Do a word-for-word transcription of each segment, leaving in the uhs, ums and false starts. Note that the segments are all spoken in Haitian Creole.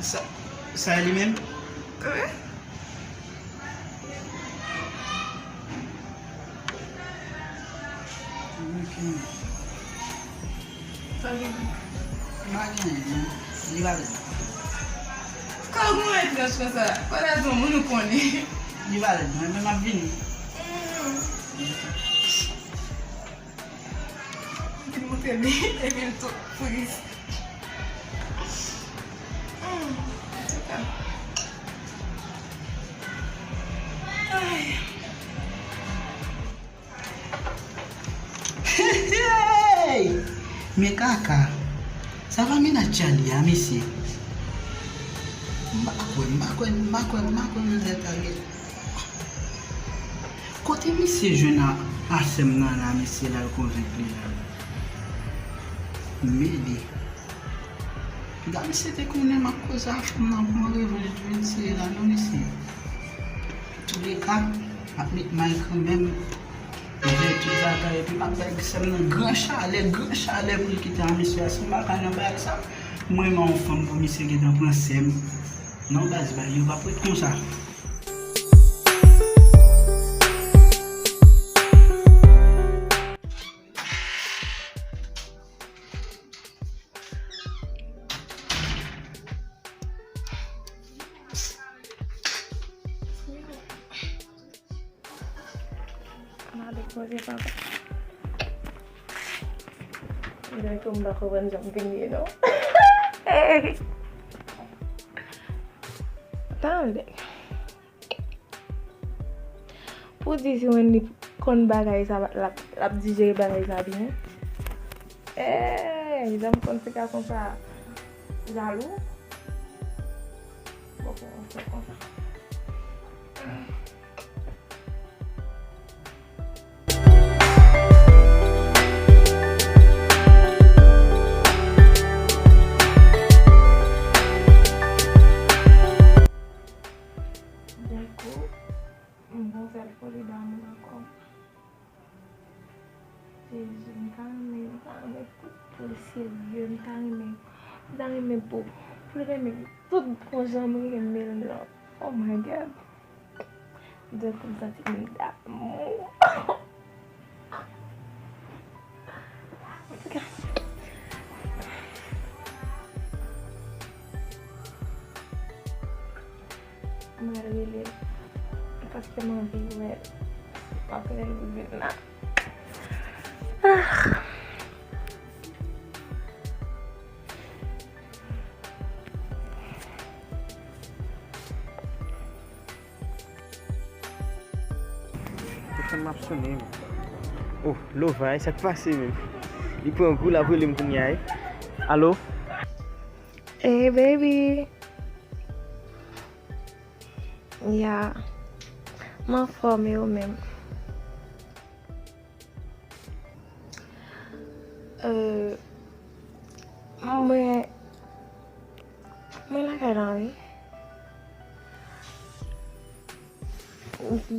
Sa, sa e li menm? Wi. Ok. Sa li menm? M pa gen anyen, non. Li pa vle. Kòman w etranj konsa? Kote yon moun ou konnen? Li pa vle, non. Ebyen, m ap vini. Mm. Vin montre li, epi l tou tris. Hmm, antouka. Ay. Hey! Men kaka, sa pa mennaj Charlie a, mesye? M pa kwè, m pa kwè, m pa kwè, m pa kwè manzè ta gen. Kote misye jwenn a, a sè m nan la, misye la, l konvenk li la? Mele. Piga misye te konnen m ap koze a fanm nan, bon, revanj vin tire la, non, mesye. Touleka, m ap met may kanmenm. M fè tout bagay, epi m ap bay sè m nan gran chalè, gran chalè pou l kite a misye a. Si m pa ka nan bagay sa, mwen renmen yon fanm pou misye gentan pran sè m. Non, baz, bagay yo p ap ret konsa. Mwen ale koze papa. Mwen tou m pa konprann jan m vin ye non. Hey! Tande. Pou di si Wendy konn bagay sa, l ap, l ap dijere bagay sa byen. Hey, jan m konn ti gason sa jalou. Bon, bon, bon, bon. Dèkou, m gon sèl foli damou nan kò m. Jezi, m ta renmen, m ta renmen pou, pou l serye, m ta renmen, m ta renmen pou, pou l renmen m tout jan m renmen l lan. Oh my God. Donk, m santi m damou. Mwen rele l paske m anvi wè l. M ap rele l pou l vin la. Ah. Telefòn m ap sonnen, men. Oh, Lova, e sa k pase menm? Li pran gou, l ap rele m kounye a, wi. Alo? Hey, baby. Ya. M anfòm, e ou menm? Euh, mwen, mwen lakay la, wi.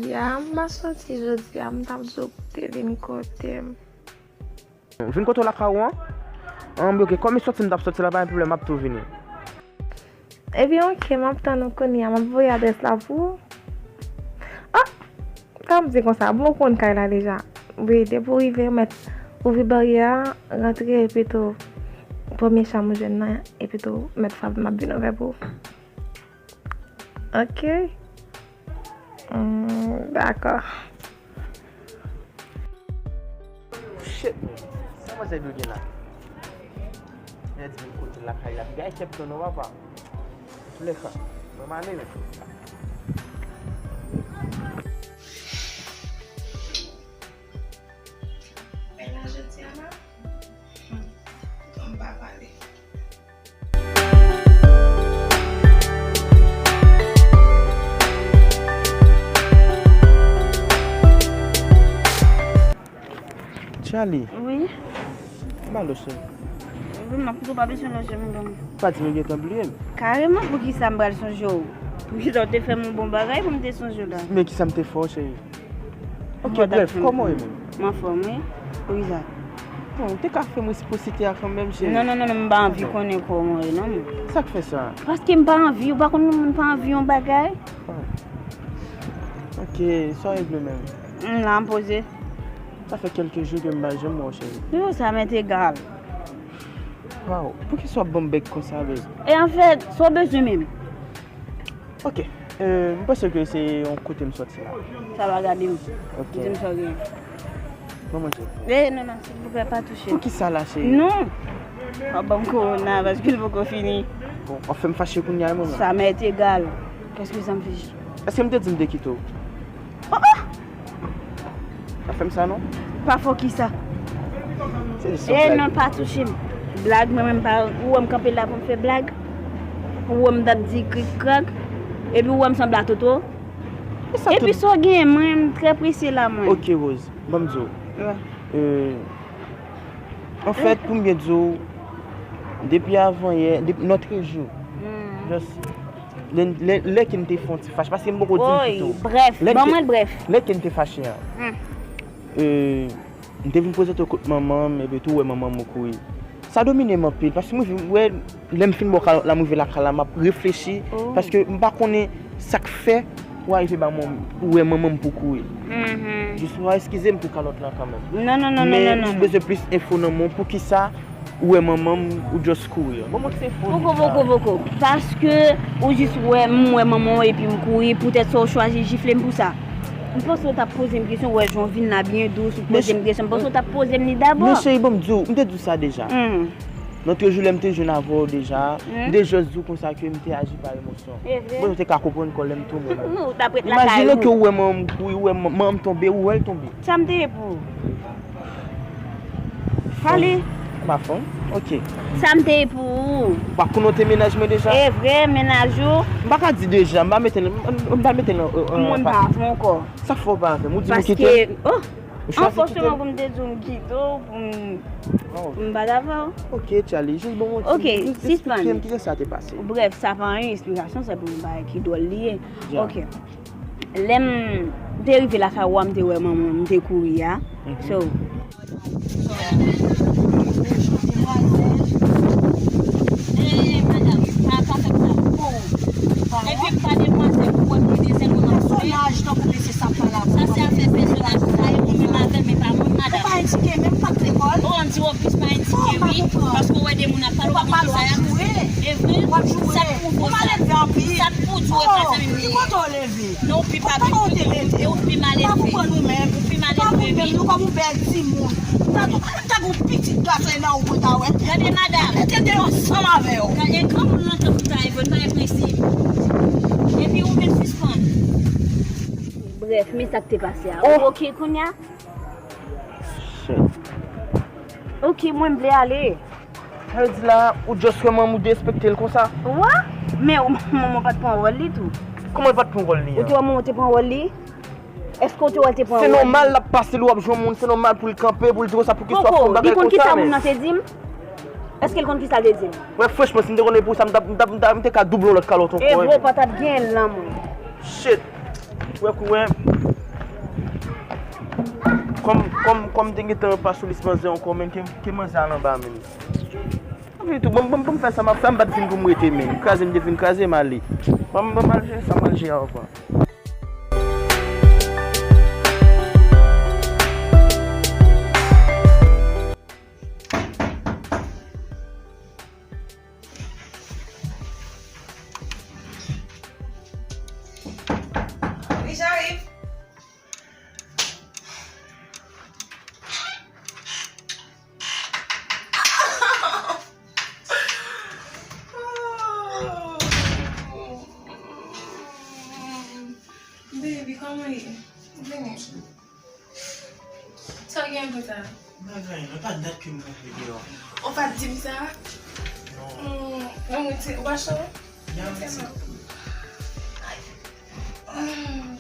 Ya, m pa soti jodi a, m t ap di w pou te vin kote m. Vin kote w lakay ou an? An, ok, kòm e soti m t ap soti la, pa gen pwoblèm, m ap tou vini. Ebyen, ok, m ap tann ou kounye a, m ap voye adrès la pou ou. Ah! Sa m di konsa, bon, ou konn kay la deja. Wi, depi w rive, ou mèt ouvri baryè a, rantre, epi tou, premye chanm ou jwenn nan, epi tou, mèt frape, m ap vin ouvè pou ou. Ok. Hmm, dakò. Shit, man. Sa manzè dwe gen la? Nèg di vin kote lakay la. Piga e kèk tan non, papa. Antoulèka, mwen m ale, men. Men la jodi a la, hmm, m pa pale. Charlie. Wi. M pa lòche. Wi, m ap koutou pa bezwen lòche, m donk. Pa di m gentan bliye m. Kareman, poukisa m pral sonje w? Poukisa w te fè m yon bon bagay pou m te sonje w la? Men kisa m te fè w, cheri? Ok, bref, kòman w ye menm? M anfòm, wi. Poukisa? Bon, ou te ka fè m resipwosite a kanmenm, cheri. Non, non, non, non, m pa anvi konnen kòman w ye, non. Sa k fè sa? Paske m pa anvi, ou pa konn moun pa anvi yon bagay? Ah. Ok, sa w regle menm? M la, m poze. Sa fè kèlke jou ke m pa janm wè w, cheri. Yo, sa m'est égal. Waw, poukisa w ap ban m bèk konsa, babe? E anfèt, sa w bezwen menm? Ok, euh, m panse ke se yon kote m sòti la. Sa va gade m. Ok. Di m sa w gen. Bon, manje. Eh, non, non, silvouplè, pa touche. Poukisa la, cheri? Non! W ap ban m kowona, paske l poko fini. Bon, w ap fè m fache kounye a, manman. Ça m'est égal. Qu'est-ce que ça me fait? Èske m te di m te kite w? Oh, oh! Pa fè m sa non. Pa fè w kisa? Se jis yon blag. Eh non, pa touche m. Blag, mwen menm pa, ou wè m kanpe la pou m fè blag? Ou wè m t ap di krik krak? Epi ou wè m sanble a Toto? Epi sa w genyen, mwen, m trè prese la, mwen. Ok, Rose, ban m di w. Wi. Euh, anfèt, pou m byen di w, depi avannyè, depi nòtrejou, just Lè, lè, lè ke n te fè yon ti fache, paske m poko di l pito. Brèf, ban mwen l brèf. Lè ke n te fache a, euh, m te vin poze tèt kot manman m, epi tou wè manman m ou kouri. Sa domine m anpil, paske mwen, mwen, lè m fin bò kalòt la, m rive lakay la, m ap reflechi, paske m pa konnen sa k fè ou arive ba mwen, ou wè manman m pou kouri. Jis ou eskize m pou kalòt la kanmenm. Non, non, non, non, non, non. Men m bezwen plis enfo nan men w, poukisa ou wè manman m, ou just kouri. Manman se fo. Poko, poko, poko. Paske ou jis wè m, wè manman w epi m kouri, poutèt sa w chwazi jifle m pou sa. M panse w t ap poze m kesyon, wè jan w vin la byen dous, ou poze m kesyon. M panse w t ap poze m li dabò. Men cheri, ban m di w, m te di w sa deja. Lòt jou lè m te jwenn avè w deja, m te just di w konsa ke m te aji pa emosyon. E vre? Bon, ou te ka konprann kò lè m tounen menm. Non, ou t ap ret lakay ou. Imajine ke ou wè manman m kouri, ou wè manman m tonbe, ou wè l tonbe. Sa m te ye pou ou? Pale. M pa fanm? Ok. Sa m te ye pou ou? Ou pa konnen w te mennaj mwen deja? E vre, mennaj ou? M pa ka di deja, m pa mete l, m, m pa mete l an, an, an pati. Mwen m pa avè w ankò. Sa k fè w pa avè m? Ou di m ou kite m? Paske, oh, an fòseman pou m te di w m kite w, pou m, pou m pa t avè w. Ok, Charlie, jis ban m yon ti, jis esplike m kisa te pase. Brèf, sa pa anyen, esplikasyon, se pou yon bagay ki dwòl li ye. Ok. Lè m te rive lakay ou a, m te wè manman m te kouri a. So, eh, madam, pa, pa fè m sa. Epi m pa demwazèl pou wè m gen de zèl mwen ap fè. Pèsonaj tankou mesye sa pa la pou. Sa se afè pèsonaj ou, sa e ou menm avè m, e pa mwen, madam. Ou pa endike menm, ou pa t lekòl. Oh, an di w plis pa endike, wi. Paske w wè de moun ap pale, w pa konn kisa y ap di. E vre? Sa k pwouve w sa? Sa k pwouve w e pa zanmi m li ye? Ki kote w leve? Non, ou pi mal elve. Ou pa konn ou te rete. E ou pi mal elve. Ou pa konprann ou menm. Ou pi mal elve, wi. Ou pa konprann ou menm, nou kòm yon bèl timoun. M ta tou, m ta gon pitit gason nan ou pou ta wè. Gade, madam. Mete de ansanm avè w. Gade, granmoun lan tankou ta evre, pa enpresye m. Epi ou menm sispann. Brèf, men sa k te pase a. Ou oke kounye a? Shit. Oke, mwen m vle ale. Sa vle di la, ou just wè manman w derespekte l konsa? Wa? Men ou, manman w pa t pran wòl li tou. Kòman l pa t pran wòl li an? Ou te wè manman w te pran wòl li? Èske w te wè l te pran wòl li? Se nòmal l ap pase l, w ap jwenn moun, se nòmal pou l kanpe, pou l di konsa, poukisa w ap fè yon bagay konsa, men. Poko, li konn kisa moun nan te di m? Èske l konn kisa l te di m? Wè, franchman, si m te konnen pou sa, m t ap, m t ap, m t ap, m te ka double yon lòt kalòt ankò, wi. E vre, w pa t ap gen l nan men w. Shit. Wè, kou wè. Kòm, kòm, kòm m te gentan pa sou lis manzè ankò, men ke, ke manzè al anba, men. Anpi tou, ban m, ban m, ban m fè sa m ap fè, m pa t vin pou m rete, men. Kraze m te vin kraze, m ale. Ban m, ban m al jere sa m al jere a avan. Wi, j'arrive. Baby, kòman ye? Vini. Sa w gen pou sa? M pa gen anyen, non, pa dat ke m kanpe deyò. Ou pa t di m sa? Non. Hmm, non, mwen ti, ou pa cho? Ya, mwen ti. Hmm.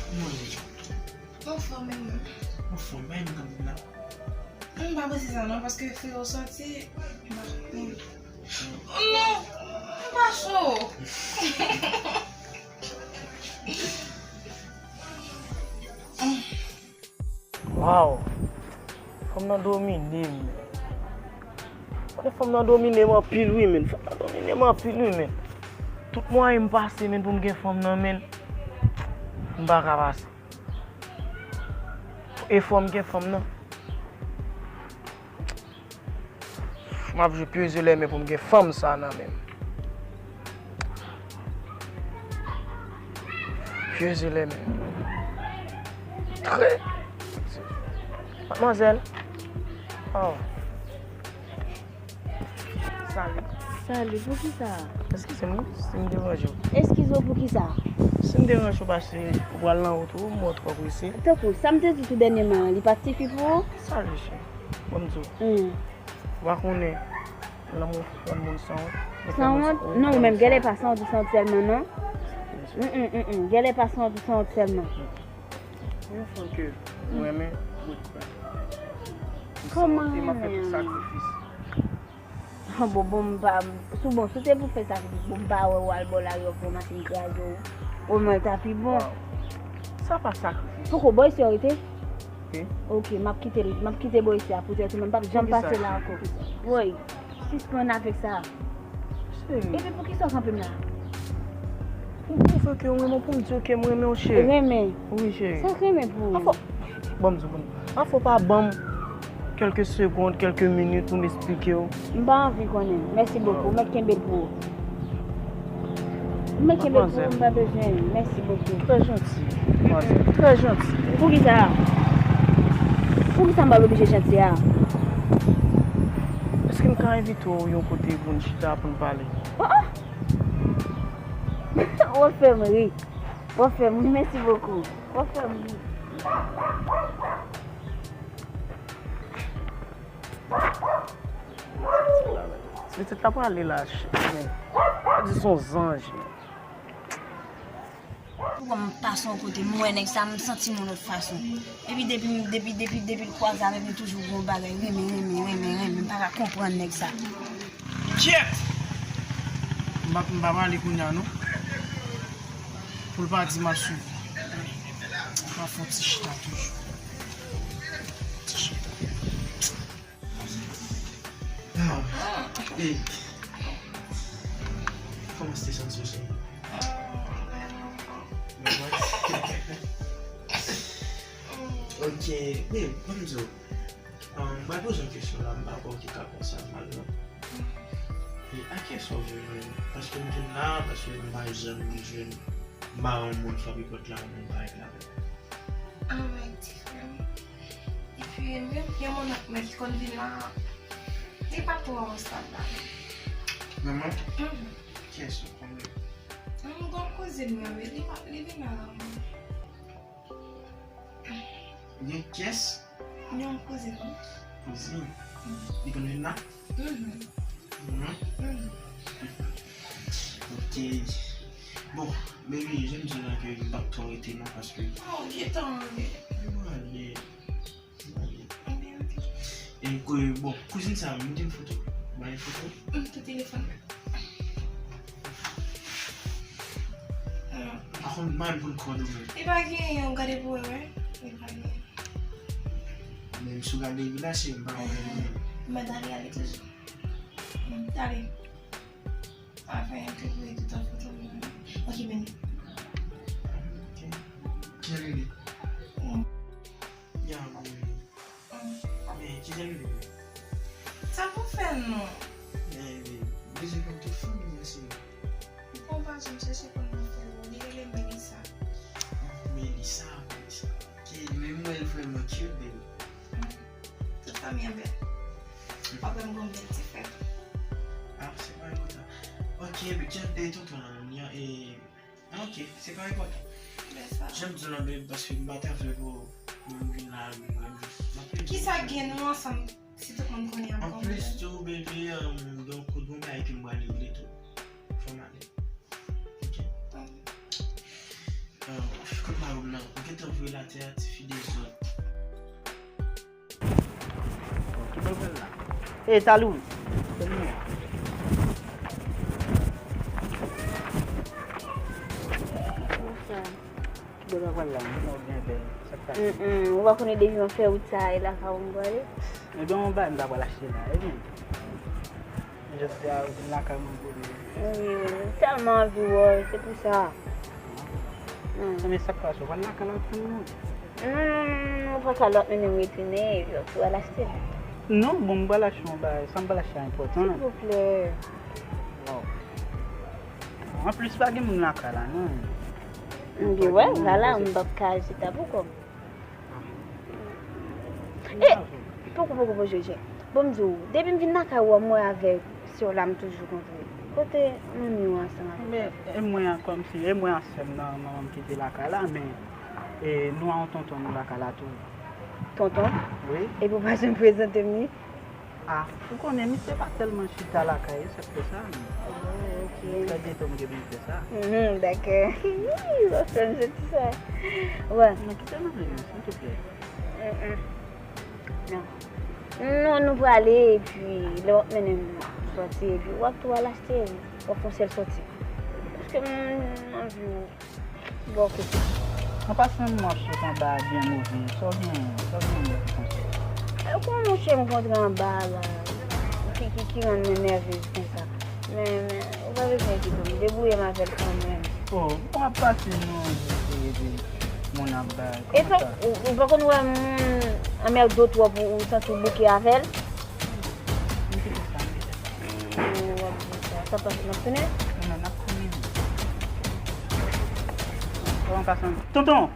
Kòman w ye? Anfòm, e ou menm? Anfòm, men m kanpe la. M pa panse sa non, paske frè w soti, m pa konprann. Oh non, m pa cho. Waw! Fanm nan domine m, men. Konnen fanm nan domine m anpil, wi, men. Fanm nan domine m anpil, wi, men. Tout mwayen m pase, men, pou m gen fanm nan, men. M pa ka pase. Efò m gen fanm nan. M ap jwe pye ze lè men pou m gen fanm sa nan men m. Pye ze lè men. Trè. Madmwazèl. Oh. Salut. Salut, poukisa? Eskize m, wi, si m deranje w. Eskize w poukisa? Si m deranje w, paske ou pral nan wout ou, m wè w twò prese. Tankou, sa m te di tou dènyèman an, li pa t sifi pou ou? Salut, cheri. Ban m di w. Hmm. Ou pa konnen, lanmou fè moun sanwont. Li fè moun sanwont. Non, ou menm, gèlè pa sanwont, ou sanwont sèlman, non? Mm, mm, mm, mm. Gèlè pa sanwont, ou sanwont sèlman. Yon fanm ke ou renmen, ou pran. Kòman renmen? M ap fè tout sakrifis. Bon, bon, m pa, sou bon, si w te pou fè sakrifis, bon, m pa wè w al bò lari w pran machin kraze w. Omwen l ta pi bon. Waw. Sa pa sakrifis. Poko, bò isi a w rete? Wi. Ok, m ap kite l, m ap kite bò isi a poutèt ou menm, m p ap janm pase la ankò. Poukisa? Woy, sispann avèk sa. Cheri. Epi poukisa w kanpe m la? Pou m pwouve ke w renmen w, pou m di w ke m renmen w, cheri. Renmen? Wi, cheri. Sa k renmen pou ou? Afò, ban m di w, ban m di w. Afò pa ban m kèlke segonn, kèlke minit pou m esplike w. M pa anvi konnen. Mèsi bokou. Mèt kenbe l pou ou. Mèt kenbe l pou ou, m pa bezwen. Mèsi bokou. Trè janti, madmwazèl. Trè janti. Poukisa? Poukisa m pral oblije janti a? Èske m ka envite w yon kote pou n chita, pou n pale? Oh, oh! W ap fè m ri. W ap fè m ri. Mèsi bokou. W ap fè m ri. Pitit la prale la, men. Sa di son zanj. Pou m pase yon kote, m wè nèg sa, m santi m yon lòt fason. Epi depi, depi, depi, depi l kwaze avèk mwen, toujou gon bagay, renmen, renmen, renmen, renmen, m pa ka konprann nèg sa. Kyèt! M pa, m pa pale kounye a, non. Pou l pa di m ap swiv. M ap fè yon ti chita toujou. Ti chita. Ah, e, kòman w te santi w, cheri? Mwen, mwen. Ok, babe, ban m di w. Um, m pral poze yon kesyon la, m pa kwè w te ka pran sa mal, non. E a kiyès w ap jwenn mwen? Paske m vin la, paske m pa janm jwenn, m pa wè yon moun frape pòt la, yon moun parèt la. Ah, men, ti frè m. Epi, menm yon moun ak mè ki konn vin la, li pa twò ansanm la. Manman? Mhm. Kiyès ou konnen? M gon kouzin mwen, wi, li pa, li vin la, la, mwen. Gen kiyès? Yon kouzin, wi. Kouzin? Mhm. Li konn vin la? Mhm. Mhm. Mhm. Ok. Bon, baby, jan m di w la ke m p ap twò rete non, paske... Oh, gentan, wi. Mwen ale. Mwen ale. Ebyen, ok. E, bon, kouzin sa, mete m foto. Ba yon foto. M te telefòn mwen. Ah. Pa konn, mande pou l kòdone. Li pa genyen, w gade pou wè, wè. Li pa genyen. Menm si w gade vila, se m pa wè. M pa t ale, ale toujou. Mm, ale. Avan yon te voye tout an foto mwen. Ok, men. Ok. Jan li ye? Mm. Ya, men. Mm. Men, kijan li ye? Sa pou fè non. Men, men, bezwen konn tout fanmi an, se. Ou konn pa janm chèche konn nan fè yo. Li rele Melissa. Melissa, Melissa. Ok, men mwen, l vrèman cute, baby. Mm. Tout fanmi an bèl. Mm. W ap wè m gon bèl ti frè. Ah, se pa enpòtan. Ok, men cute, e tonton an, li an, e Ah, ok, se pa enpòtan. Jan m di w lan, babe, paske m pa ta vle pou, pou m vin la, m, m, m ap pede. Kisa k gen nou ansanm si tout moun konnen an? Anplis tou, baby, um, gen yon kout gon bagay ke m pral regle tou. Fò m ale. Ok. Kot marim nan? Ou gentan voye l atè a, tifi dezòd. Ki bagay la? Ey, Talou! Ki bagay la? Ou byen bèl. Sa k pase? Mm, mm. Ou pa konnen depi m ap fè wout sa a, e lakay ou m prale. Ebyen, yon bagay m ta pral achte la, ebyen. Jodi a, ou vin lakay mwen pou li. Wi, wi, m tèlman anvi wè w, se pou sa. Hmm. Men sa k pase, ou pral lakay la pou nou? Non, non, non, non, ou pral lakay la, men m retounen, epi w pral achte. Non, bon, m pral achte yon bagay, sa m pral achte a enpòtan. Silvouplè. Wow. Anplis, pa gen moun lakay la, non. M gen wè, vwala, m p ap ka jete pou kò m. E, poko, poko, poko, Joje. Bon, m di w, depi m vin lakay ou a, m wè avèk sè w la, m toujou kontre. Kote manmi w ansanm avèk? Men, e mwen an, kòmsi, e mwen an sè m nan, manman m kite lakay la, men, e, nou a yon tonton nou lakay la tou. Tonton? Wi. Epi w pa janm prezante m li? Ah, ou konnen, misye pa tèlman chita lakay, e sa k fè sa, men. Ah, ok. Sa byen tou m gen pou m fè sa. Mhm, dakò. Ih, w ap fè m santi sa. Wè. Men kite m ale, non, silvouplè. Mm, mm. Non. Non, nou prale, epi lè w ap mennen m sòti, epi w ap tou al achte, w ap fè yon sèl sòti. Paske m anvi w. Bon, ok. An pasan, m ap sot anba a byen move. Sa w gen, sa w gen pou konsa? E, kòman monchè m kontre anba a la, ki, ki, ki rann mwen nèvez konsa? Men, men, ou pa bezwen enkyete w, m debouye m avè l kanmenm. Oh, m ap pase non, epi moun ap bay. E kòman sa? Ou, ou pa konn wè moun anmède w twòp, ou, ou santi w bouke avè l? M kite sa, m kite sa. Ou ap di sa. Sa pase, n ap tounen? Non, n ap tounen. Ou an pasan. Tonton!